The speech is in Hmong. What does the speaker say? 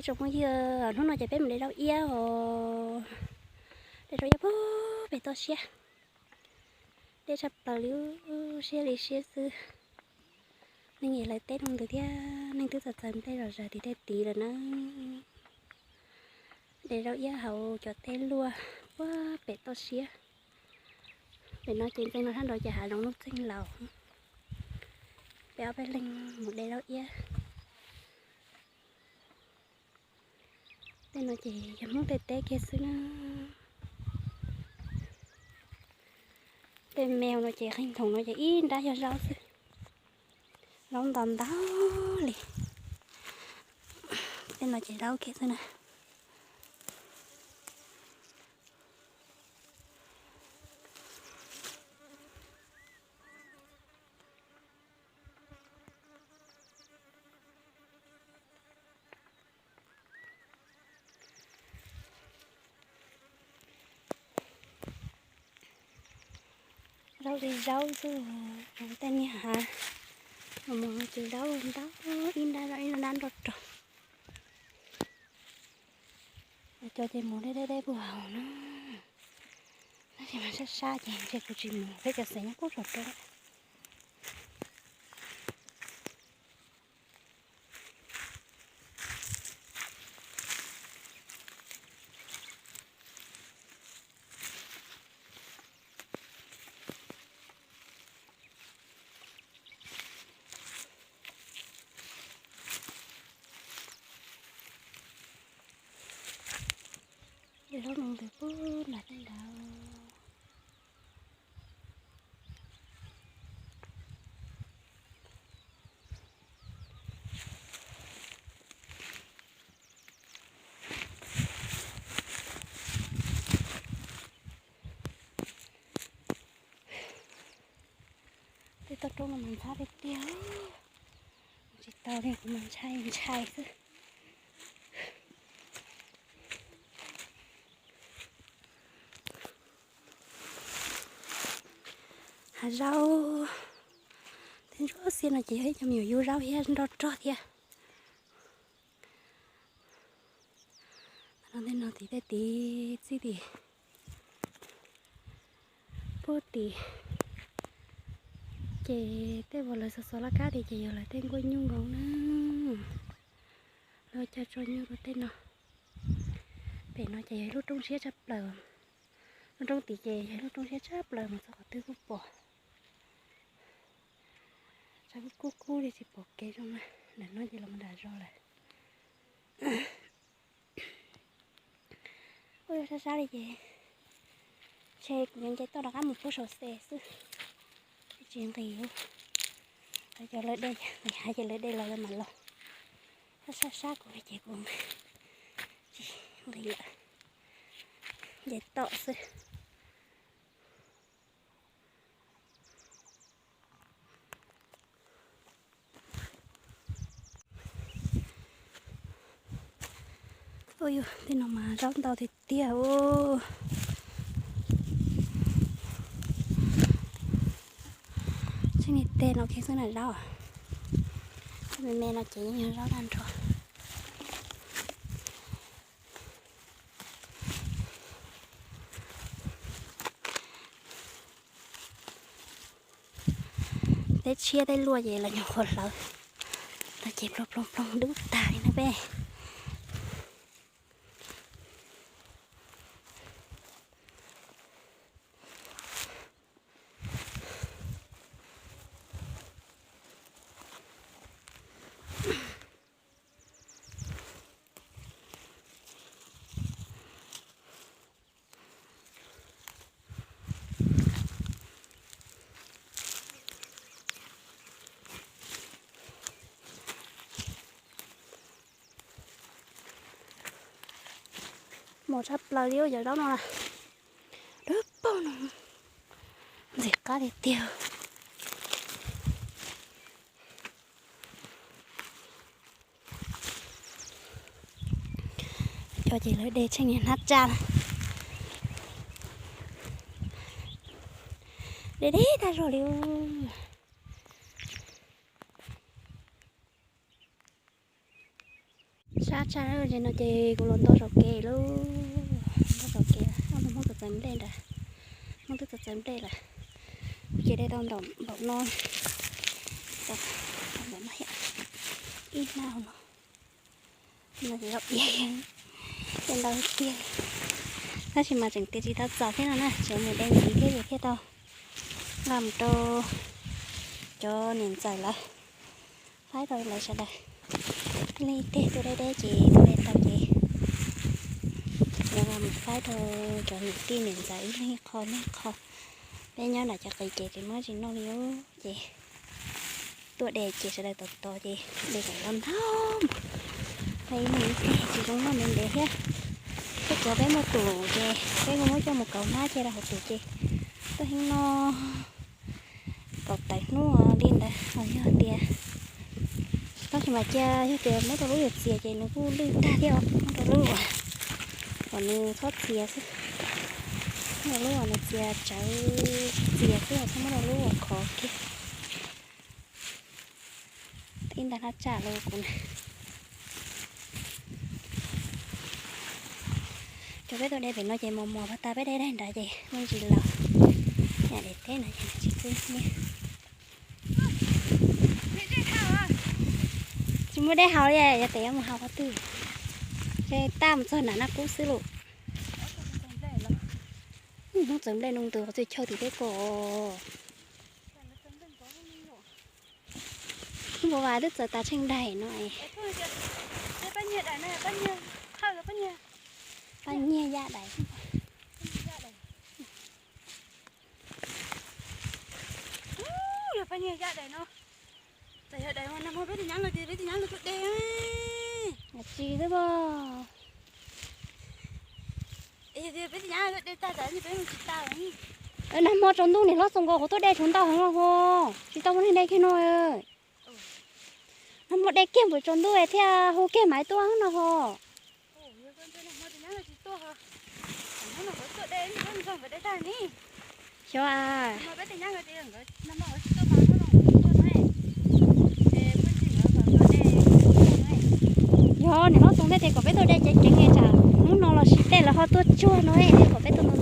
Tsoom phooj ywg, hnub no ces peb mus de zaub iab os. De zaub iab puag pem toj siab. Deb tshaj plaws li, siab li siab xwb. Neeg es lawv teb rau ntawd thiab, neeg twb txaws txaws nplej zom zaws tim tej tid lawm na. De zaub iab hauv cov tej luaj puag pem toj siab. Pem no ces ntxeev no sab nraud ces hav zoov nuj txeeg laus. Peb ob peb leeg mus de zaub iab. Tej no ces yog Hmoob tej teb kiag xwb na. Tej me no ces qee thoom no ces ib nrab yog zaub xwb. Zaub ntau ntau li. Tej no ces zaub kiag xwb na. Zaub li zaub xwb, tej niag hav mus ces zaub ntau, ib nrab zaub ib nrab nroj rog. Cov ces mus deb deb deb puag hauv na. Tab sis mas sab sab ces ntshe kuv tsis mus, peb cov xev nyob pub saum roob. Zaub no ntws pub nram tej nrad. Tej toj roob no mas ntxhab tiag tiag. Tsis tau li, kuv mas ntshai ntshai xwb. Hav zaub, tej ntsuab xiab no ces yog ib co me nyuam yub zaub thiab nroj rog thiab. No tej no tim tej tid txij tim puag tim, ces tej uas lawv xov xov laj kab tid ces yog lawv tej nkuaj nyuj nkoos na. Lawv cog tso nyuj rau tej no. Pem no ces yog ib lub roob siab tshaj plaws. Lub roob tid ces yog ib lub roob siab tshaj plaws mas txog qhov twg kuj pom. Tshav kub kub kub li tsis pom kev zoo na. Ntawm no ces los nram zos lawm. Ua sab sab li ces ntshe kuv yuav nce toj rov qab mus pub saum xes xwb. Tsis nqis, lawv cov lawv de, nqis hav ces lawv de los lawv mam los. Sab sab sab kuv ces kuv tsis nqis lawm, nce toj xwb. Ua yus tej no mas zaub ntau tiag tiag. Tsis ni tej no kiag xwb na zaub. Me me no ces yeej yog zaub tag nrho. Teb tshiab teb luaj ces los nyuam qhuav hlawv, los ces ploog ploog ploog dub tag li na peb. Mos tshaj plaws li cov zaub no, dawb paug no, ntxim qab tiag tiag. Cov ces lawv de tsheej niag hnab tsaj na, de deb tag zog li. Sab Ab tshaj, no ces kuv los nto saum kev lauj, nto saum kev, ob tug Hmoob txawv txawv nplej nrad, Hmoob twb txawv txawv nplej lawm. Kuv ces de tau npaum no ib hnab no, no ces ntau tiag, tab sis mas tseem tiav tsis tau txaus thiab no na, tseem mus de ntxiv thiab ces thiaj tau nqa mus rau cov niam ntxawm lawv faib rau lawv sawv daws. Ib leeg ib teg tuaj deb deb ces tuaj de tau ces yuav nqa mus faib rau cov niam tij niam ntxawm ib leeg ib qho ib leeg ib qho. Peb nyob nram cov qis ces tsis muaj dab tsi noj li ces tuaj de ces sawv daws tos tos ces de kom ntau ntau, ib leeg ib teg tsis zoo noj ntev ntev thiab. Tej tsuav peb muaj tus ces peb kuj muab coj mus kauv hnab cia rau hauv tus ces tuaj heev no, kauv tawm hnub li ntawd los yog tias, tab sis mas cia yog tias muab rau lub yuav txias ces nws kuj lwj tag thiab os, muab rau lub uas kom nws txhob txias xwb, muab rau lub uas nws txias tsawv txias xwb, txhob muab rau lub uas khov kiag. Ib nta hnab tsam los kuv na. Cov peb tuaj de pem no ces mos mos pag tas peb de daig nrad ces muaj ntsis laus. Yam daim teb no ces tsis kub niag, tsis muaj dej haus li, yog tes yuav mus haus qhov twg? Ces tab mus txog nram Naj Kub xwb lauj. Hnub txawv nplej no tus qhov txhia chaw tim teb ko. Hnub Npauv Vas twb txawv tas tsheej daim no. Paj nyiag yaj daim. Yog paj nyiag yaj daim no, tas yog daim no nag hmo peb tus nyab lawv tias peb tus nyab lawv tuaj de. Tsis xwb pog. Yog tias peb tus nyab lawv tuaj de tag tas peb mus tsis tau. Nag hmo tsaus ntuj niam hlob Txoos Nkaus kuv tuaj de tshuav ntau heev los ho, tsis tau muaj neeg de kiag no. Nag hmo de kiag npaum tsaus ntuj thiaj hu kiag Maiv tuaj no ho. Xyov, yog niam hlob Txoos Nkaus thiaj tias kom peb tuaj de ceev ceev tsam hnub no los sis tej lawv ho tuaj tsuag no, kom peb tuaj ntau